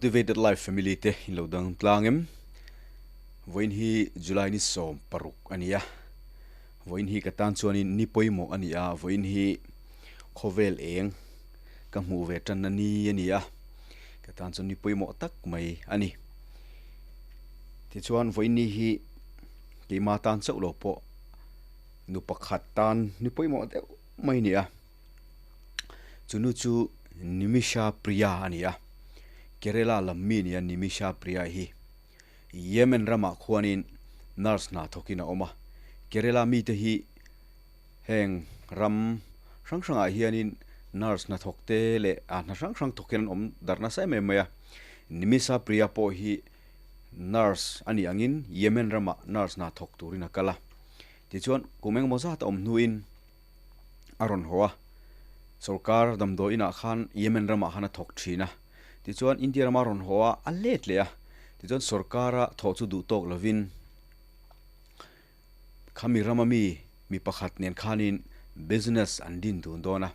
Motivated Life Family te in lo dang tlang em? Vawiin hi July ni 16 a ni a, vawiin hi ka tan chuanin ni pawimawh a ni a, vawiin hi khawvel eng ka hmuh ve tanna ni a ni a, ka tan chuan ni pawimawh tak mai a ni. Tichuan vawiin ni hi keima tan chauh lo pawh nu pakhat tan ni pawimawh deuh mai a ni a. Chu nu chu Nimisha Priya a ni a, Kerala lam mi nia Nimisha Priya hi Yemen ramah khuanin nurse hna thawkin a awm a. Kerala mite hi heng ram hrang hrangah hianin nurse hna thawk te leh a hna hrang hrang thawkin an awm darh nasa em em mai a. Nimisha Priya pawh hi nurse a nih angin Yemen ramah nurse hna thawk turin a kal a. Tichuan kum engemaw zat a awm hnuin a rawn haw a, sorkar damdawi inah khan Yemen ramah khan a thawk thin a, tichuan India rama a rawn haw a, a let leh a, tichuan sorkara thawh chu duh tawk lovin khami rama mi mi pakhat nen khanin business an din dun dawn a,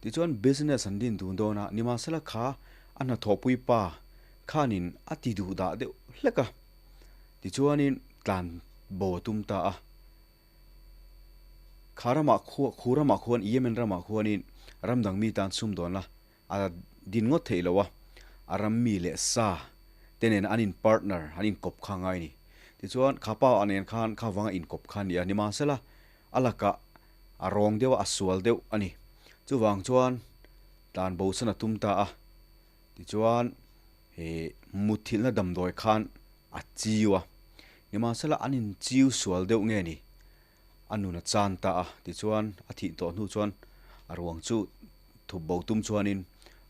tichuan business an din dun dawn a, nimahsela kha a hnathawhpui pa khanin a ti duh dah deuh hlek a, tichuanin tlan bo a tum ta a. Kha ramah khuan, khu ramah khuan, Yemen ramah khuanin ram dang mi tan sumdawnna a din ngawt theih lo a, a ram mi leh sa te nen an in partner, an inkawp kha ngai a ni. Tichuan, kha pa a nen khan kha vanga inkawp kha a ni a, nimahsela a lakah a rawng deuh a, a sual deuh a ni. Chuvang chuan tlan bosan a tum ta a, tichuan he mutthilhna damdawi khan a chiu a, nimahsela an in chiu sual deuh nge ni? A nun a chan ta a, tichuan a thih tawh hnu chuan a ruang chu thup bo tum chuanin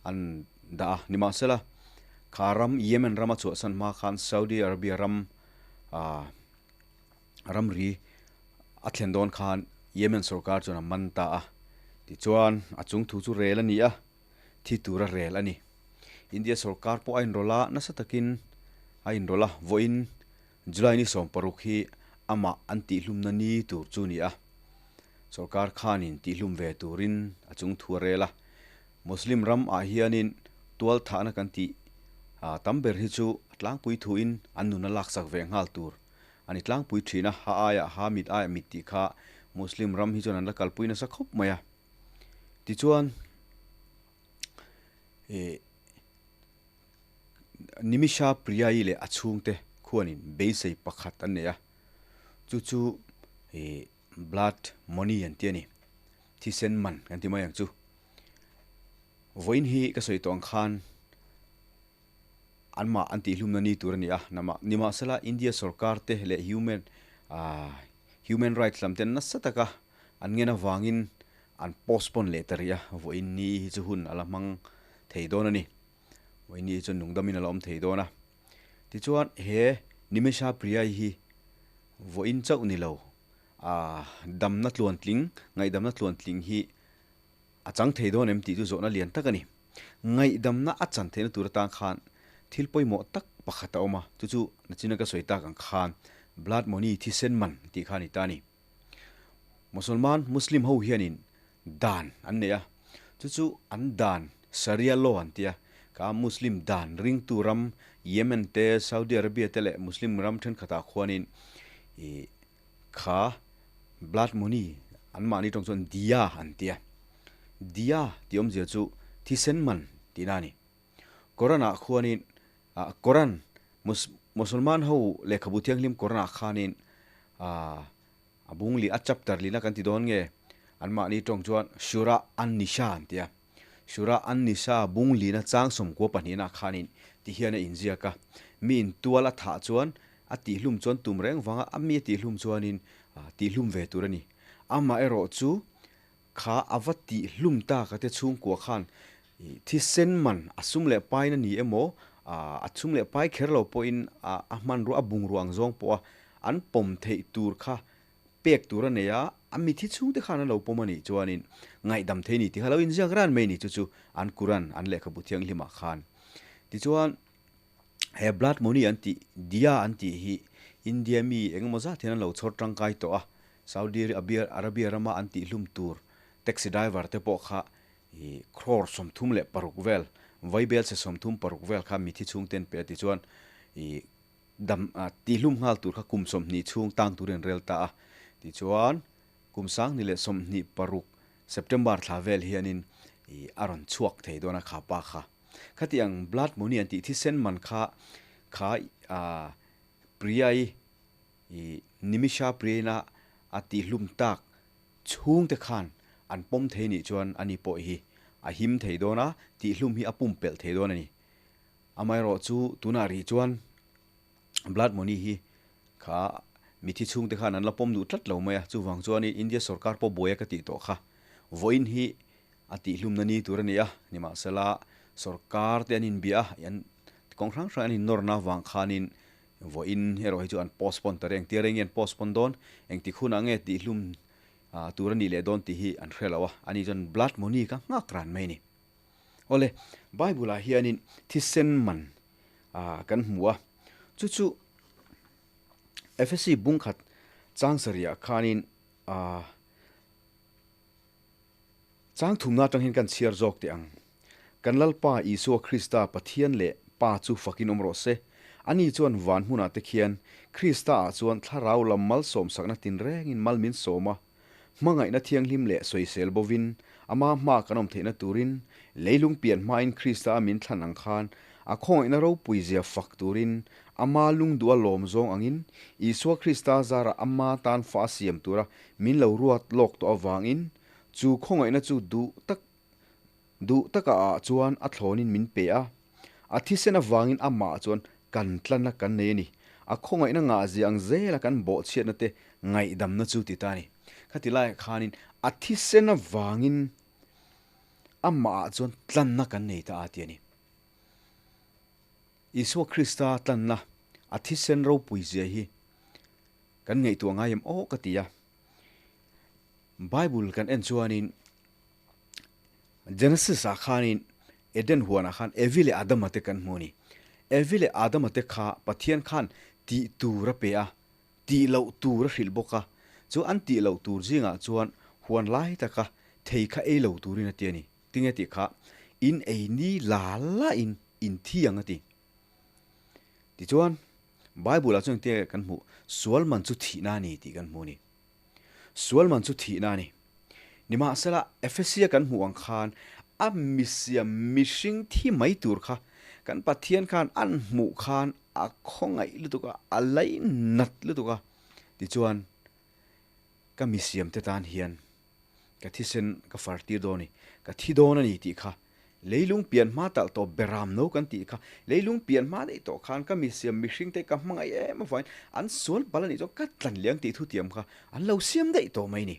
an dah a, nimahsela kha ram Yemen rama chhuahsan hma khan Saudi Arabia ram ah ramri a thlen dawn khan Yemen sorkar chuan a man ta a, tichuan a chung thu chu rel a ni a. thi tura rel a ni. India sorkar pawh a inrawlh a, nasa takin a inrawlh a, vawiin July ni 16 hi amah an tihlumna ni tur chu ni a. Sorkar khanin tihlum ve turin a chung thu a rel a. Muslim ram ah hianin tual thahna kan tih tam ber hi chu a tlangpui thuin an nun a laksak ve nghal tur a ni tlangpui thin a, ha aiah ha mit aiah mit tih kha Muslim ram hi chuan an la kalpui nasa khawp mai a. Tichuan ih Nimisha Priyai leh a chhungte khuanin beisei pakhat an nei a, chu chu ih blood money an ti a ni, thisen man kan ti mai ang chu. Vawiin hi ka sawi tawh ang khan anmah an tihhlumna ni tur a ni a, namah nimahsela India sorkar te leh human ah human rights lam ten nasa taka An ngen avangin an postpone leh ta rih a, vawiin ni hi chu hun a la hmang thei dawn a ni. Vawiin ni hi chuan nungdamin a la awm thei dawn a. Tichuan he Nimesha Priyai hi vawiin chauh ni lo, ah damna tluantling, ngaihdamna tluantling hi a chang thei dawn em tih chu zawhna lian tak a ni. Ngaihdamna a chan theihna tur atan khan thil pawimawh tak pakhat a awm a, chu chu nachina ka sawi tak ang khan blood money thisen man tih kha a ni ta a ni. Musulman, Muslim ho hianin dan an nei a, chu chu an dan Sharia law an ti a, kha Muslim dan ringtu ram Yemen te, Saudi Arabia te leh Muslim ram thenkhatah khuanin ih kha blood money anmahni tawng chuan diya an ti a, diya tih awmzia chu thisen man tihna a ni. Koran ah khuanin ah Koran Mus Musulman ho lehkhabu thianghlim Koran ah khanin ah a bung lih a chapter lihna kan ti dawn nge anmahni tawng chuan Shura An-Nisa an ti a. Shura An-Nisa bung lihna chang sawmkua pahnihna ah khanin ti hian a inziak a. Mi intual a thah chuan a tihhlum chuan tum reng vanga a mi a tihhlum chuanin tihhlum ve tur a ni. Amaherawh chu Kha a va tih hlum ta ka te chhungkua khan thisen man a sum leh pain a ni emaw, a sum leh pai kher lo pawhin a hmanrua a bungrua ang zawng pawha an pawm theih tur kha pek tur a nei a, a mithi chhungte khan an lo pawm a nih chuanin ngaihdam thei a ni tih kha lo inziak ran mai a ni chu chu an Quran an lehkhabu thianghlimah khan. Tichuan he blood money an tih dia an tih hi India mi engemaw zat hian an lo chhawr tangkai tawh a, Saudi Arabia rama an tihhlum tur taxi driver te pawh kha ih crore 36 vel Vaibel chhe 36 vel kha mithi chhungten pe a ti chuan ih dam tihlum nghal tur kha kum 20 chhung tang turin an rel ta a. Tichuan kum 2026 September thla vel hianin ih a rawn chhuak thei dawn a kha pa kha. Khatiang blood money an tih thisen man kha kha ah Priya-i ih Nimisha Priya-ina a tihlum tak Chhungte khan an pawm thei nih chuan ani pawh hi a him thei dawn a, tihhlum hi a pumpelh thei dawn a ni. Amaherawh chu tunah rih chuan Blood Money hi kha mithi chhungte khan an la pawm duh tlat lo mai a, chuvang chuan India sorkar pawh buai a ka tih tawh kha vawiin hi a tihhlumna ni tur a ni a, nimahsela sorkar te an inbia a, an kawng hrang hrang an innawrna avang khanin Vawiin erawh hi chu an postpone ta reng. Tia reng hi an postpone dawn. Engtik hunah nge tihhlum tur a nih leh dawn tih hi an hre lo a. Ani chuan blood money kha nghak ran mai a ni. Awle, Bible ah hianin thisen man kan hmu a. Chu chu Efesi bungkhat chang sarihah khanin chang thumna atang hian kan chhiar zawk teh ang. Kan Lalpa Isua Krista Pathian leh Pa chu fakin awm rawh se. Ani chuan van hmunah te khian Krista ah chuan thlarau lam malsawmsakna tinrengin mal min sawm a. Hmangaihna thianghlim leh sawisel bovin ama hma kan awm theihna turin leilung pian hmain Krista a min thlan ang khan a khawngaihna ropui zia fak turin ama lungduh a lawm zawng angin Isua Krista zarah ama tan fa a siam tura min lo ruat lawk tawh avangin chu khawngaihna chu duh tak Duh taka ah chuan a thlawnin min pe a, a thisen avangin amah chuan kan tlanna kan nei a ni. A khawngaihna ngahzia ang zela kan bawhchhiatna te ngaihdamna chu ti ta a ni. Khati laiah khanin a thisen avangin amah ah chuan tlanna kan nei ta a ti a ni. Isua Krista tlanna a thisen ropui zia hi kan ngaihtuah ngai em aw ka ti a. Bible kan en chuanin Genesis ah khanin Eden huanah khan Evi leh Adama te kan hmu a ni. Evi leh Adama te kha Pathian khan tih tur a pe a, tih loh tur a hrilh bawk a. Chu an tih loh tur zingah chuan huan lai taka thei kha ei lo turin a ti a ni. Tinge tih kha in ei ni la la in in thi ang a ti. Tichuan Bible ah chuan engtinge kan hmuh sual man chu thihna a ni tih kan hmu a ni. Sual man chu thihna a ni. Nimahsela, Ephesia kan hmuh ang khan a misiam mihring thi mai tur kha kan Pathian khan an hmuh khan a khawngaih lutuk a, a lainat lutuk a. Tichuan, ka misiam te tan hian ka thisen ka far tir dawn a ni, ka thi dawn a ni tih kha Leilung pian hma talh tawh beram no kan tih kha leilung pian hma daih tawh khan ka misiam mihring te ka hmangaih em avangin an sual palh a nih chuan ka tlan liang tih thutiam kha an lo siam daih tawh mai ni.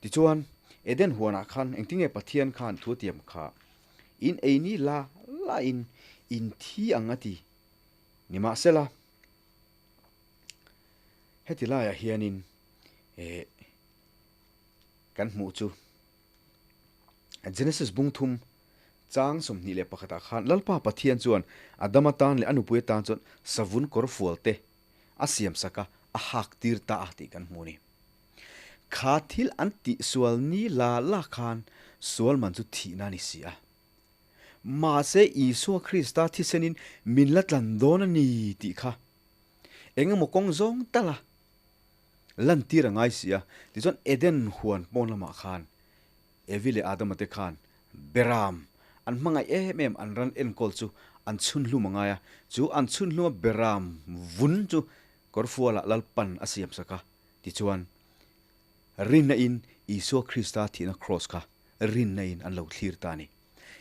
Tichuan Eden huanah khan engtinge Pathian khan thutiam kha in ei ni la la in in thi ang a ti. Nimahsela heti laiah hianin eh kan hmuh chu. Genesis bung thum chang 21 ah khan Lalpa Pathian chuan Adama tan leh a nupui atan chuan savun kawr fual te a siam sak a, a hak tir ta a tih kan hmu a ni. Kha thil an tih sual ni la la khan sual man chu thihna a ni si a. Mahse Isua Krista thisenin min la tlan dawn a ni tih kha eng emaw kawng zawng tal a Lantir a ngai si a, tichuan Eden huan pawn lamah khan Evi leh Adama te khan Beram an hmangaih em em an ran enkawl chu an chhun hlum a ngai a, chu an chhun hluma Beram vun chu kawrfualah Lalpan a siam sak a, tichuan rinna in Isua Krista thihna kraws kha rinna in an lo thlir ta a ni.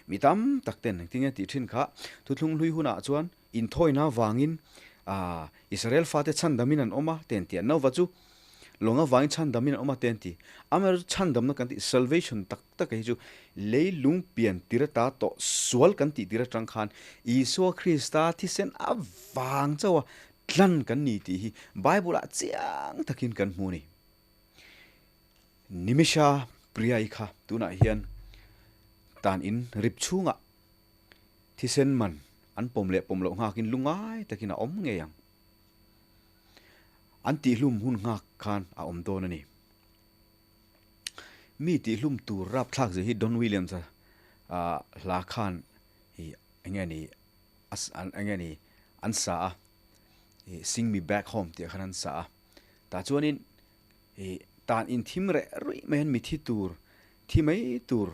Mi tam tak ten engtin nge tih thin kha thuthlung hlui hunah chuan Inthawina vangin Israel fate chhandamin an awm a, te an ti a. Nova chu lawng avangin chhandamin an awm a, te an ti. Amaherawhchu chhandamna kan tih, salvation, tak tak hi chu leilung pian tir ata tawh sual kan tih tir atang khan Isua Krista thisen avang chauha tlan kan ni tih hi Bible-ah chiang takin kan hmu a ni. Nimisha Priya-i kha tunah hian tan in rip chhungah Thisen man an pawm leh pawm loh nghakin lungai takin a awm ngei ang. An tihlum hun nghak khan a awm dawn a ni. Mi tihlum tur rapthlak zia hi Don Williams-a hla khan Hi enge ni as an enge ni an sa a i Sing Me Back Home tih ah khan an sa a tah chuanin i tan in thim reh ruih mai hian mithi tur thi mai tur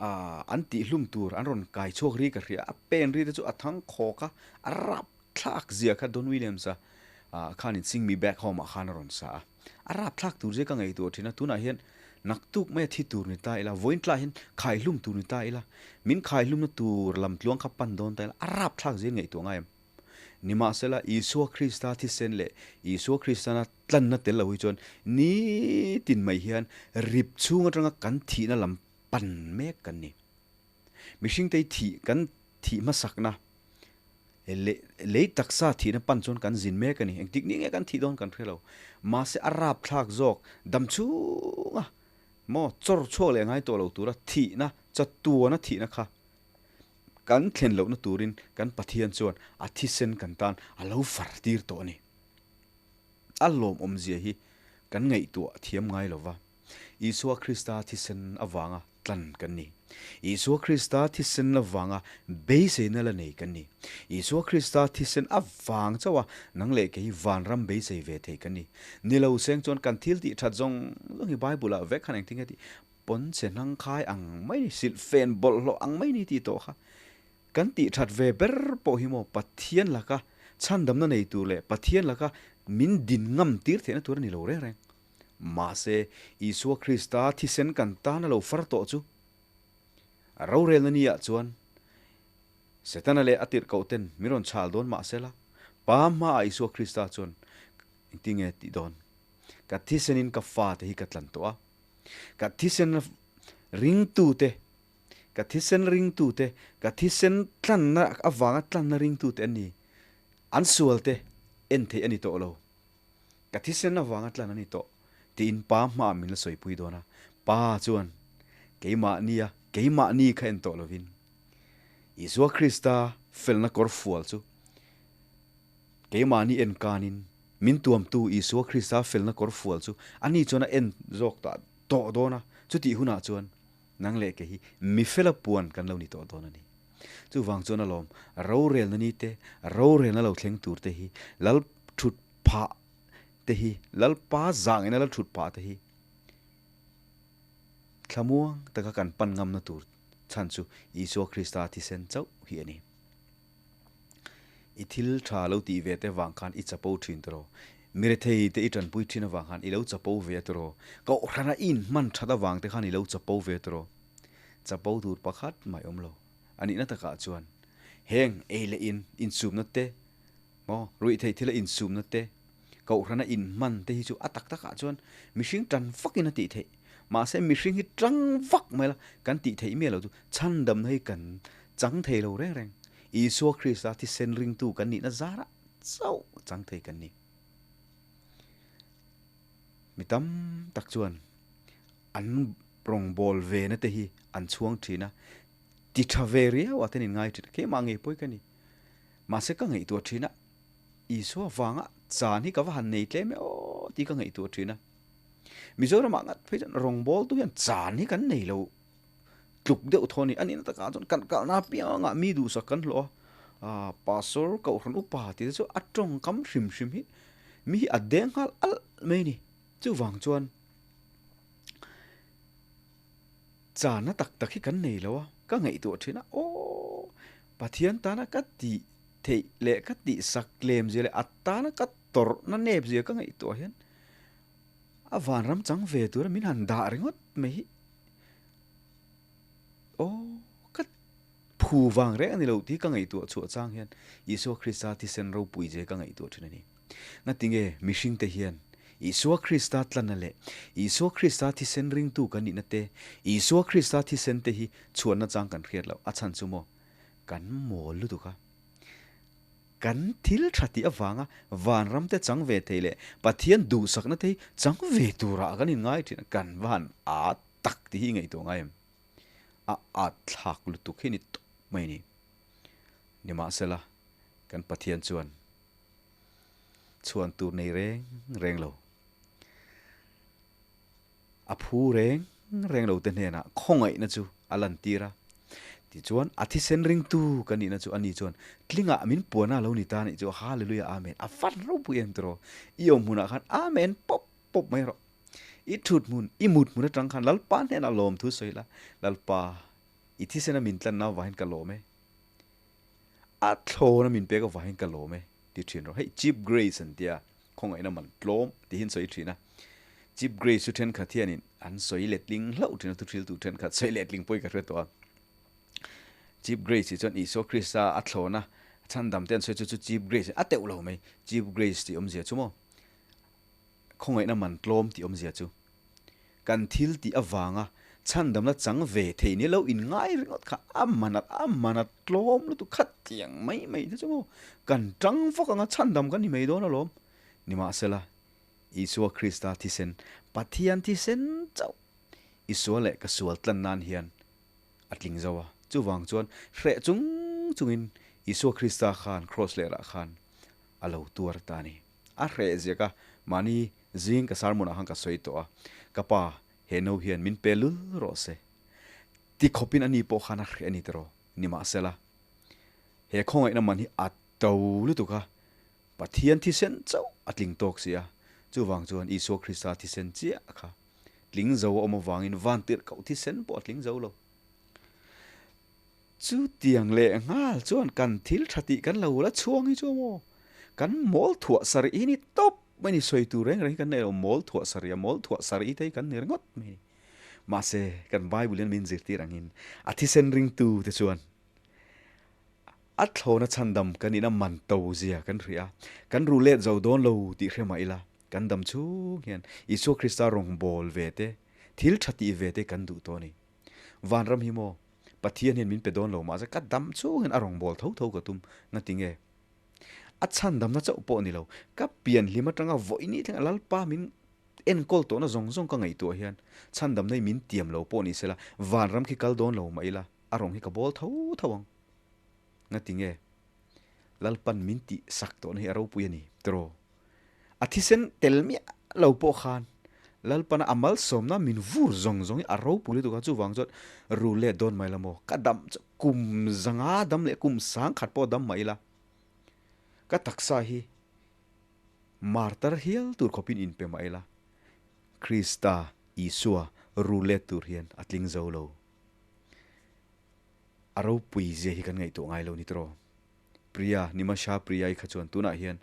ah an tih hlum tur an rawn kai chhuak ri ka hria a pen ri te chu a thang khawk a a rap thlak zia kha Don Williams a ah khanin Sing Me Back Home ah khan a rawn sa a a rap thlak tur zia ka ngaihtuah thin a tunah hian Naktuk mai a thi tur ni ta ila, vawiin tlaiah hian khaihlum tur ni ta ila, min khaihlumna tur lam tluang kha pan dawn ta ila, a rapthlak zia ngaihtuah ngai em? Nimahsela, Isua Krista thisen leh Isua Kristana tlanna tel lo hi chuan nitin mai hian rip chhung atanga kan thihna lam pan mek kan ni. Mihringte hi thih kan thih hmasakna leh lei taksa thihna pan chuan kan zin mek a ni. Engtik ni nge kan thih dawn kan hre lo. Mahse a rapthlak zawk dam chhunga maw chawr chhuak leh ngai tawh lo tura thihna chatuana thihna kha kan thlen lohna turin kan Pathian chuan a thisen kan tan a lo far tir tawh a ni. A lawmawmzia hi kan ngaihtuah thiam ngai lo va. Isua Krista thisen avanga tlan kan ni. Isua Krista thisen avanga beiseina la nei kan ni. Isua Krista thisen avang chauha nang leh kei vanram beisei ve thei kan ni. Ni lo seng chuan kan thil tih that zawng zawng hi Bible ah vek khan engtin nge tih pawnchhe hnang khai ang mai ni, silhfen bawlhhlawh ang mai ni tih tawh kha kan tih that ve ber pawh hi maw Pathian laka chhandamna nei tur leh Pathian laka min din ngam tir theihna tur a ni lo reng reng. Mahse, Isua Krista thisen kan tan a lo far tawh chu a rorelna ni ah chuan Setana leh a tirhkohten min rawn chhal dawn mahsela, Pa hmaah Isua Krista chuan engtin nge tih dawn? Ka thisenin ka fate hi ka tlan tawh a, ka thisen ringtute, ka thisen ringtute, ka thisen tlanna avanga tlanna ringtute an ni, an sualte en theih a ni tawh lo. Ka thisen avanga tlan a ni tawh, tiin pa hmaah min la sawipui dawn a. Pa chuan, Keimahnia, keimahni kha en tawh lovin, Isua Krista felna kawr fual chu keimahni en kanin, min tuamtu Isua Krista felna kawr fual chu ani chuan a en zawk ta tawh dawn a, chutih hunah chuan nang leh kei hi mifela puan kan lo ni tawh dawn a ni. Chuvang chuan alawm, rorelna ni te, rorelna lo thleng tur te hi lal thut phah te hi, Lalpa zangina lal thut phah te hi thlamuang taka kan pan ngamna tur chhan chu Isua Krista thisen chauh hi a ni. I thil tha lo tih ve te vang khan i chapo thin tawh. Mirethei te i tanpui thin avang khan i lo chapo ve tawh. Kohhrana i inhman that avang te khan i lo chapo ve tawh. Chapo tur pakhat mai awm lo. A nihna takah chuan heng ei leh in insumna te Maw, ruihtheih thila insumna te, kohhrana inhman te hi chu a tak takah chuan mihring tan vakin a tih theih. Mahse mihring hi tang vak mai la, kan tih theih miah lo chu chhandamna hi kan chang thei lo reng reng. Isua Krista thisen ringtu kan nihna zarah chauh chang thei kan ni. Mi tam tak chuan an rawngbâwl vena te hi an chhuang ṭhin a, ti ṭha ve riau ah ten inngai ṭhin a, keimah ngei pawh hi ka ni. Mahse ka ngaihtuah thin a, Isua vanga chan hi ka va han nei tlem e aw tih ka ngaihtuah thin a. Mizoramah ngat phei chuan rawngbawltu hian chan hi kan nei lo tluk deuh thaw a ni. A nihna takah chuan kan kalna apiangah mi duhsak kan hlawh a, ah pastor kohhran upa tih te chu a tawngkam hrim hrim hi mi hi a deng nghal alh mai a ni. Chuvang chuan chana tak tak hi kan nei lo a, ka ngaihtuah thin a, aw Pathian tana ka tih theih leh ka tih sak lem zia leh a tana ka tawrhna nep zia ka ngaihtuah hian a vanram chang ve tura min han dah ringawt mai hi aw ka phu vang reng a ni lo tih ka ngaihtuah chhuah chang hian Isua Krista thisen ropui zia ka ngaihtuah thin a ni. Ngatinge mihringte hian Isua Krista tlanna leh Isua Krista thisen ringtu kan nihna te, Isua Krista thisen te hi chhuanna chang kan hriat loh a chhan chu maw? Kan mawl lutuk a. Kan thil tha tih avanga vanram te chang ve thei leh Pathian duhsakna te hi chang ve turah kan inngai thin a, kan va han at tak tih hi i ngaihtuah ngai em? A at thlak lutuk hi ni tawp mai a ni. Nimahsela, kan Pathian chuan chhuan tur nei reng reng lo. A phu reng reng lo te hnenah khawngaihna chu a lantir a. Tichuan, a thisen ringtu ka nihna chu ani chuan tlingah min puana lo ni ta nih chu Hallelujah Amen a van ropui em tiraw? I awm hmunah khan Amen pawp pawp mai rawh. I thut hmun, i mut hmun atang khan Lalpa hnenah lawmthu sawi la, Lalpa, i thisena min tlanna avangin ka lawm e. A thlawna min pek avangin ka lawm e ti thin rawh. Hei cheap grace an tia, khawngaihna man tlawm tihin sawi thin a. Cheap grace chu thenkhat hianin an sawi letling hlauh thin a, thuhriltu thenkhat sawi letling pawhin ka hre tawh a. Cheap grace tih chuan Isua Krista a thlawna chhandam te an sawi chu chu cheap grace a teuh lo mai. Cheap grace tih awmzia chu maw? Khawngaihna man tlawm tih awmzia chu kan thil tih avanga chhandamna chang ve thei ni lo in ngai ringawt kha a man a man a tlawm lutuk khat tiang mai mai te chu maw kan tang vak anga chhandam kan ni mai dawn alawm. Nimahsela, Isua Krista thisen, Pathian thisen chauh i sual leh ka sual tlan nan hian a tling zo a. Chuvang chuan hreh chung chungin Isua Krista khan kraws lerah khan a lo tuar ta a ni. A hreh ziak a, mahni zing ka sermon ah khan ka sawi tawh a, ka pa he no hian min pe lul rawh se. Ti khawpin ani pawh khan a hreh a ni tiraw? Nimahsela, he khawngaihna man hi a to lutuk a, Pathian thisen chauh a tling tawk si a, chuvang chuan Isua Krista thisen chiah kha tling zo a awm avangin van tirh koh thisen pawh a tling zo lo. Chutiang leh nghal chuan kan thil tha tih kan lo la chhuang hi chu maw? Kan mawl thuah sarih hi ni tawp mai ni, sawi tur reng reng hi kan nei lo, mawl thuah sarih a, mawl thuah sarih te hi kan ni ringawt mai ni. Mahse, kan Bible hian min zirtir angin a thisen ringtu te chuan a thlawna chhandam kan ina man to zia kan hria a, kan ru let zo dawn lo tih hre mah ila, kan dam chhung hian Isua Krista rawngbâwl ve te, thil tha tih ve te kan duh tawh a ni. Vanram hi maw Pathian hian min pe dawn lo mahse ka dam chhung hian a rawngbâwl tho tho ka tum nga ti nge? A chhandamna chauh pawh ni lo, ka pian hlim atanga vawiin thleng a Lalpa min enkawl tawhna zawng zawng ka ngaihtuah hian chhandamna hi min tiam lo pawh ni sela vanram khi kal dawn lo mah ila a rawng hi ka bawl tho tho ang nga ti nge? Lalpan min tih sak tawhna hi a ropui a ni tiraw? A thisen tel miah lo pawh khan Lalpana a malsawmna min vur zawng zawng hi a ropui lutuk a, chuvang chuan ru let dawn mai la maw? Ka dam chu kum zanga dam leh kum sang khat pawh dam mah ila ka taksa hi martar hial tur khawpin inpe mah ila Krista Isua ru let tur hian a tling zo lo. A ropui zia hi kan ngaihtuah ngai lo ni tiraw? Priya, Nimasha Priya-i kha chuan tunah hian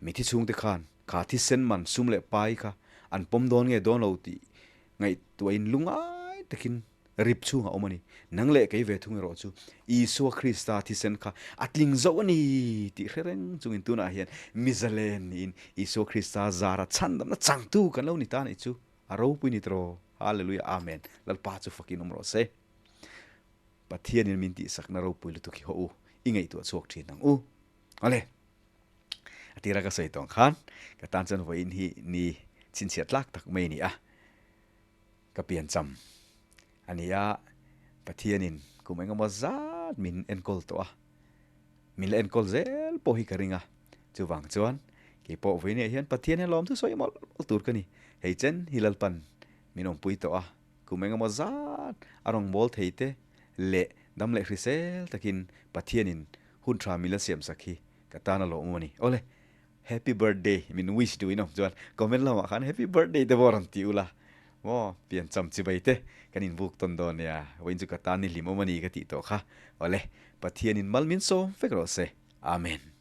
mithi chhungte khan kha thisen man sum leh pai kha an pawm dawn nge dawn lo tih ngaihtuahin lungai takin rip chhungah awm a ni. Nang leh kei ve thung erawh chu Isua Krista thisen kha a tling zo a ni tih hre reng chungin tunah hian mizalen niin Isua Krista zara chhandamna changtu kan lo ni ta nih chu a ropui ni tiraw. Hallelujah Amen. Lalpa chu fakin awm rawh se. Pathianin min tihsakna ropui lutuk hi haw u, i ngaihtuah chhuak thin ang u. Awle, a tira ka sawi tawng khan ka tan chuan vawiin hi ni chhinchhiah tlak tak mai a ni a, ka piancham a ni a, Pathianin kum engemaw zat min enkawl tawh a, min la enkawl zel pawh hi ka ring a, chuvang chuan keipawh vawiin ah hian Pathian hian lawmthu sawi mawlh mawlh tur ka ni, hei chen hi Lalpan min awmpui tawh a. Kum engemaw zat a rawn mawl thei te leh dam leh hrisel takin Pathianin hun tha min la siam sak hi ka tan a lawmawm a ni. Awle, Happy Birthday min wish duh in awm chuan comment lamah khan Happy Birthday te pawh rawn ti ula maw, piancham chibai te kan inbuk tawn dawn nia, vawiin chu ka tan ni hlimawm a ni ka tih tawh kha. Awle, Pathianin mal min sawm vek rawh se. Amen.